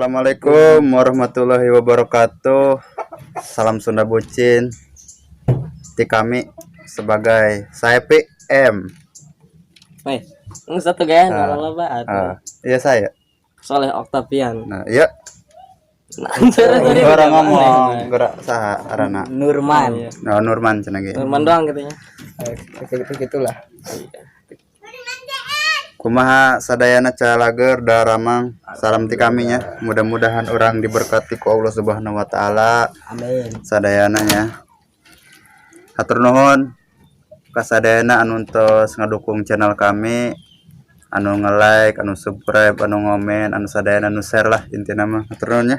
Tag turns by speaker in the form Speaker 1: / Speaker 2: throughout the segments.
Speaker 1: Assalamualaikum warahmatullahi wabarakatuh. Salam Sunda Bucin. Di kami sebagai saya PM.
Speaker 2: Weh, satu gaya
Speaker 1: Ah,
Speaker 2: orang loba atuh.
Speaker 1: Ah, iya saya.
Speaker 2: Soleh Octavian.
Speaker 1: Nah, iya.
Speaker 2: Nah, sorry,
Speaker 1: Orang ngomong gerak saha arana.
Speaker 3: Nurman.
Speaker 2: Iya.
Speaker 1: Nah, Nurman cenah ge.
Speaker 2: Nurman doang katanya.
Speaker 3: Kayak gitu gitulah.
Speaker 1: Kumaha sadayana calager daramang. Salam ti kami nya. Mudah-mudahan orang diberkati ku Allah Subhanahu wa taala.
Speaker 3: Amin.
Speaker 1: Sadayana nya. Hatur nuhun kasadayana anu tos ngadukung channel kami, anu nge-like, anu subscribe, anu ngomen, anu sadayana, anu share lah intina mah. Hatur nuhun nya.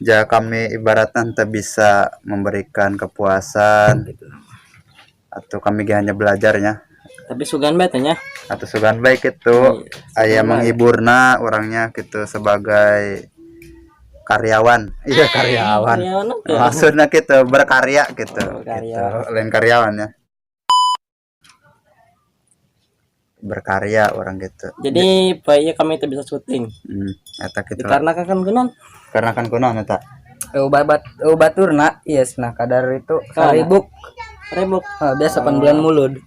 Speaker 1: Ja kami ibaratnya teu bisa memberikan kepuasan atau kami ge hanya belajarnya.
Speaker 2: Tapi sugan bae teh nya.
Speaker 1: Atau sugan baik itu aya menghiburna orangnya gitu sebagai karyawan, iya karyawan.
Speaker 2: Karyawan apa?
Speaker 1: Maksudnya gitu berkarya gitu.
Speaker 2: Oh, berkarya.
Speaker 1: Gitu. Lain karyawan ya, berkarya orang gitu.
Speaker 2: Jadi baiknya kami itu bisa syuting.
Speaker 1: Eta gitu lah.
Speaker 2: Dikarenakan kan kunaon?
Speaker 1: Karena kan kunaon eta?
Speaker 3: Obat baturna, yes, nah kadar itu
Speaker 2: Kana.
Speaker 3: saribuk.
Speaker 2: Rebuk.
Speaker 3: Ah, biasa pan bulan mulud.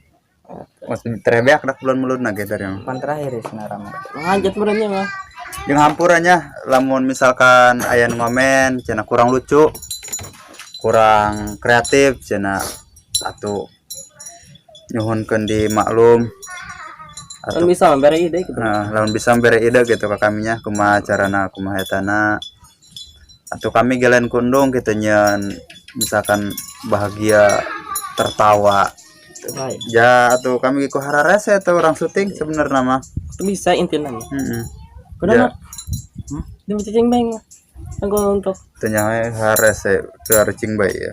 Speaker 1: Maksud terebeak dah bulan mulud ge dari mah.
Speaker 3: Pan terakhir ya nah rame.
Speaker 2: Ngajat meureunnya mah.
Speaker 1: Jeung hampurannya lamun misalkan aya nu ngomen cenah kurang lucu, kurang kreatif cenah, atuh nyuhunkeun dimaklum.
Speaker 2: Kan
Speaker 1: Atau
Speaker 2: bisa memberi ide gitu.
Speaker 1: Nah, lamun bisa bere ide gitu ke kaminya kumaha carana, kumaha etana, atau kami gelen kundung gitu nyeun misalkan bahagia tertawa.
Speaker 2: Baik.
Speaker 1: Ya atau kami ku hararese atau orang syuting sebenarnya mah.
Speaker 2: Itu bisa intinya mah.
Speaker 1: Heeh.
Speaker 2: Kunaon?
Speaker 1: Ya.
Speaker 2: Hmm? Dia cicing beng. Aku untuk
Speaker 1: Tanya hararese teu cing bae ya.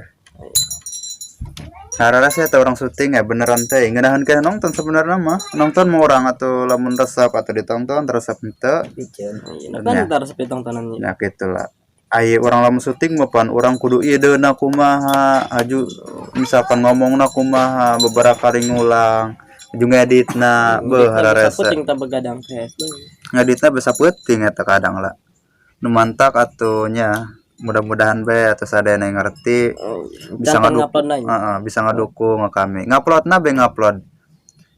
Speaker 1: Hararese atau orang syuting ya beneran teh ngeunaheun keneh nonton sebenarnya mah. Nonton mau orang atau lamun resep atau ditonton resep henteu.
Speaker 3: Piceun.
Speaker 2: Iya, kan ntar sepi tontonannya.
Speaker 1: Ya gitulah. Ai orang lamun syuting mah pan urang kudu ideuna kumaha, aju misalkan ngomongna kumaha, beberapa kali ngulang, aju ngeditna beuh hararese.
Speaker 2: Penting tak begadang teh.
Speaker 1: Ngeditna bisa peuting eta kadang lah. Nu mantak atuh nya mudah-mudahan bae atau sadayana yang ngerti bisa
Speaker 2: Jangan
Speaker 1: ngadukung,
Speaker 2: ngupload nanya.
Speaker 1: heeh, bisa ngadukung ke kami. Nguploadna be ngupload.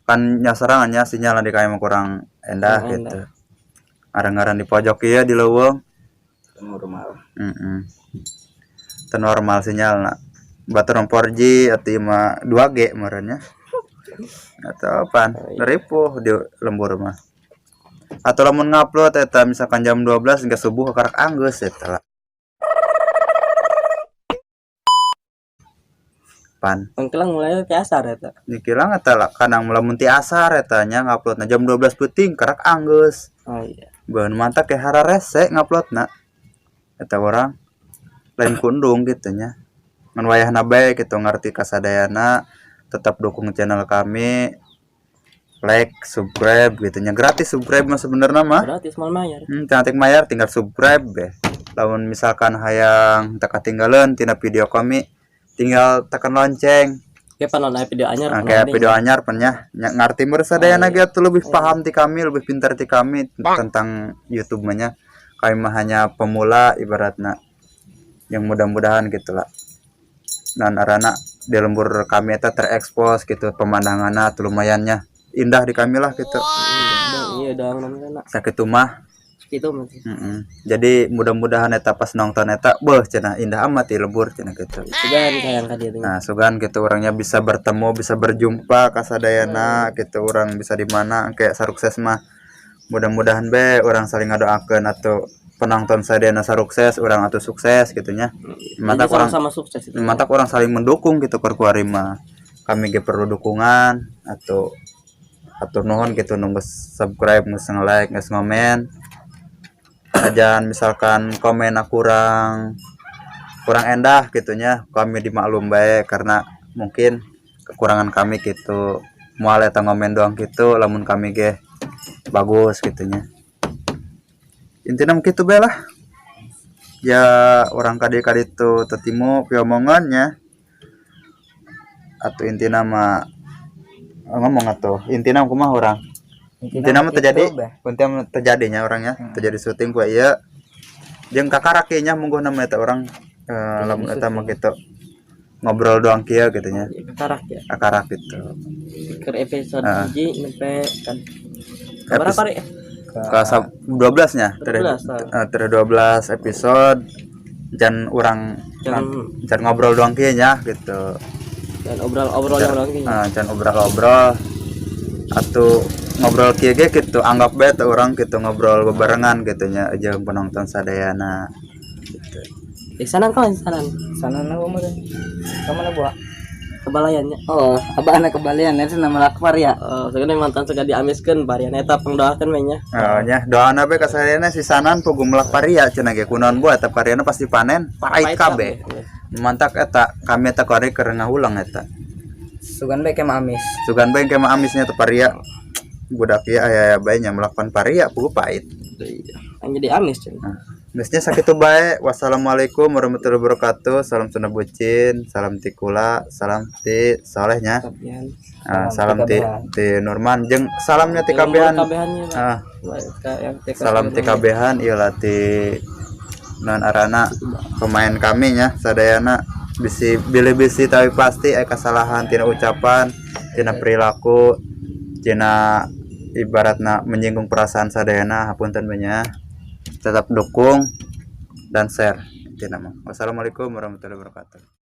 Speaker 1: Kan nyasarangan nya sinyal di kami mah kurang endah
Speaker 2: Kurang
Speaker 1: gitu. Arang-aran di pojok ieu di leuweung.
Speaker 3: Normal.
Speaker 1: Heeh. Teu normal sinyalna. Batur 4G atau ieu mah 2G meureun nya. Atau apaan? Ripuh di lembur mah. Atau lamun ngupload eta misalkan jam 12 hingga subuh karak anggeus eta lah. Pan.
Speaker 2: Engkelang mulai ti asar eta.
Speaker 1: Nikilang eta lah kadang lamun ti asar eta nya nguploadna jam 12 peuting karak anggeus.
Speaker 2: Oh iya.
Speaker 1: Bahan mantap kayak hararese nguploadna. Eta orang lain kundung gitu nya. Ngan wayahna bae gitu ngerti kasadayana, tetap dukung channel kami, like, subscribe gitu nya. Gratis subscribe mah sebenarnya mah.
Speaker 2: Gratis mal mayar.
Speaker 1: Cantik mayar tinggal subscribe be. Lamun misalkan hayang teu katinggalan tina video kami tinggal tekan lonceng.
Speaker 2: Kayak panon aya video anyar.
Speaker 1: Nah, kayak video anyar pan nya. Nya ngarti meureun sadayana ge atuh lebih paham ti kami, lebih pintar ti kami tentang YouTube mah nya. Kami mah hanya pemula ibaratna. Yang mudah-mudahan gitulah. Dan arana di lembur kami eta terekspos gitu pemandanganna tuh lumayannya indah di kami lah gitu.
Speaker 2: Wow. Iya dong namanya.
Speaker 1: Sakitu mah.
Speaker 2: Sakitu mah.
Speaker 1: Heeh. Jadi mudah-mudahan eta pas nonton eta beuh cenah indah amat di lembur cenah gitu.
Speaker 2: Sugan sayang ka dieu teh.
Speaker 1: Nah, sugan gitu orangnya bisa bertemu, bisa berjumpa kasadayana gitu orang bisa di mana kayak sarukses mah. Mudah-mudahan be orang saling ngadoakeun atau penonton sadayana sarukses, orang atau sukses gitu nya. Mata
Speaker 2: Jadi
Speaker 1: orang
Speaker 2: sama-sama sukses itu.
Speaker 1: Mata orang saling mendukung gitu keur kuari mah. Kami ge perlu dukungan atau nuhun gitu nunggu subscribe, geus nge-like, geus ngomen. Ajan misalkan komen kurang endah gitunya, kami dimaklum bae karena mungkin kekurangan kami gitu. Moal eta ngomen doang gitu lamun kami ge bagus gitunya. Intinya mah kitu bae lah. Ya orang kadi-kadi itu tetimu piomongannya atau intina mah ngomong atuh intina kumaha orang Intina mah terjadi,
Speaker 3: Gitu, bah.
Speaker 1: intina mah terjadinya orangnya, terjadi syuting gua ieu. Jeung kakarak nya mungguh nama eta orang lamun eta mah gitu ngobrol doang kieu gitu nya.
Speaker 2: Kakarak ya.
Speaker 1: Kakarak gitu.
Speaker 2: Ke episode
Speaker 1: Ah.
Speaker 2: 1 sampai kan. Berapa hari?
Speaker 1: Ke 12 nya,
Speaker 2: 12, ah.
Speaker 1: Ter 12 episode dan orang
Speaker 2: Jangan
Speaker 1: jangan ngobrol doang kieu nya gitu.
Speaker 2: Dan obrol-obrolnya orang gini.
Speaker 1: Jangan obrol-obrol atau ngobrol kieu ge gitu, anggap bae teh orang gitu ngobrol bebarengan gitu nya jeung penonton sadayana gitu.
Speaker 2: Eh, sanan kawan sanan.
Speaker 3: Sana na mah. Kamana buah?
Speaker 2: Kebalayannya.
Speaker 3: Oh, abah anak kebalian itu nama lakbar ya.
Speaker 2: Oh, sekarang mantan suka diamiskeun barian eta pangdoakeun we nya.
Speaker 1: Oh, nya doana bae ka sadayana si Sanan pugu melak paria cenah ge kunaon buah eta pariana pasti panen pait kabeh. Mantak eta kami eta kore keur ngahulang eta.
Speaker 3: Sugan bae ke amis.
Speaker 1: Sugan bae ke mah amisnya teh paria. Budak ieu aya bae nya melakukan paria pugu pait.
Speaker 2: Iya. Yang jadi amis cenah.
Speaker 1: Nah, geusnya sakitu bae. Wassalamualaikum warahmatullahi wabarakatuh. Salam Sunda bucin, salam ti kula, salam ti solehnya.
Speaker 2: Kabehan.
Speaker 1: Ah, salam ti ti Nurman jeung salamnya ti kabehan.
Speaker 2: Kabehannya.
Speaker 1: Ah,
Speaker 2: Yang
Speaker 1: salam ti kabehan ieu lah ti non arana pemain kami nya sadayana bisi bilih bisi tapi pasti aya kesalahan tina ucapan, tina perilaku, tina ibaratna menyinggung perasaan sadayana, hapunten nya. Tetap dukung dan share intina mah. Wassalamualaikum warahmatullahi wabarakatuh.